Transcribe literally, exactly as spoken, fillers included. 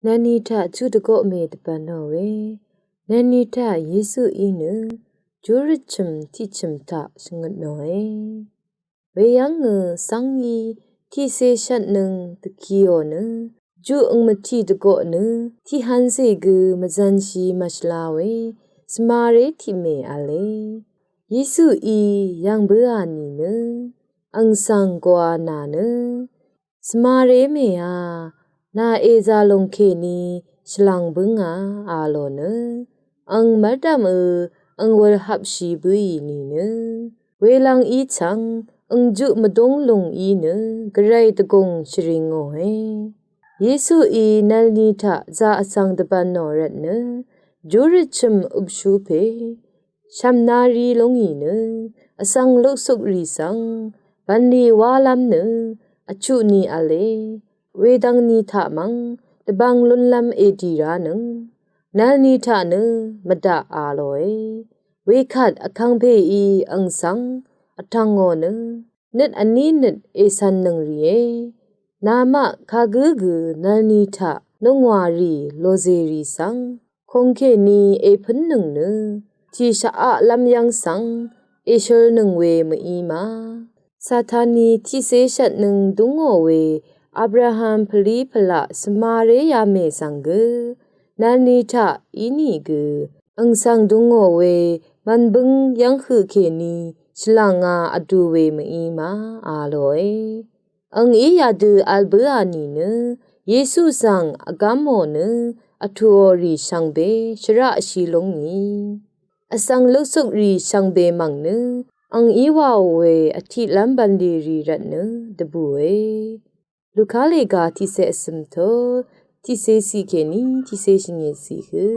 Nvni taq juq dvgoqmè dvbvnò we, nvni taq Yesuí nø júrøt chø̀m tiqchø̀m taq shvngøtnòe. Weyv́ng nø sv́ng í tiqcé shvtnøng dvkiò nø juq øng mvtiq dvgoq nø tiqhvncè gø mvzv̄nshì mvshvla we svmaré tiqmè v̄le. Yesuí yv̀ng bǿà nìnø ang svng gø nà nø, svmaré mèá, nà èzà lòng kèní shvlv̀ng bǿngà, a lò nø ang mv́rdv̀mø ang wūr hapshì bǿì nìnø, welv̀ng í chv̀ng ang juq mvdúng lùng í nø gvray dvgùng shvringòe. Yesuí nvlni taq zà vsvng dvbvnò rvt nø júrøt chø̀m øpshú pè shv̀mnari lúngì nø vsvng luksuk rì svng bv̀nlì wálv́m nø vchuq ni v̄le. Wedv̀ngni taq mv̀ng dvbvng lúnlv́m èdì ránøng nvlni taq nø mvdaq, a lòe. Wekvt vkangpèí ang svng vtv̀ngò nø nøt vní nøt ècv̀nnøng rìe. Namaq kagǿ gø nvlni taq nungwà rì lòzè rì svng kùngkèní èpǿnnøng nø tì shvaqlv́m yv́ng svng èshølnøng we mví ma. Sataní tiqcé shvtnøng dúngò we Abraham pvlí pvlaq svmaré yamè svng gø nvlni taq ínìgø ang svng dúngò we mv̀nbǿng yv́ng høq kèní shvlv̀ngā vdu we mví ma, a lòe. Ang í yadø vl bǿà nìnø Yesu svng vgv́mò nø vtùò rì shvngbe shvraqshì lúngì. Vsvng luksuk rì shvngbe mv̀ng nø ang í wàò we vtiqlv́m bv̀nlì rì rvt nø dvbùe. Luka lèga tiqcé vsø̀m tut tiqcé ciq kèní tiqcé shvngøt ciq hø.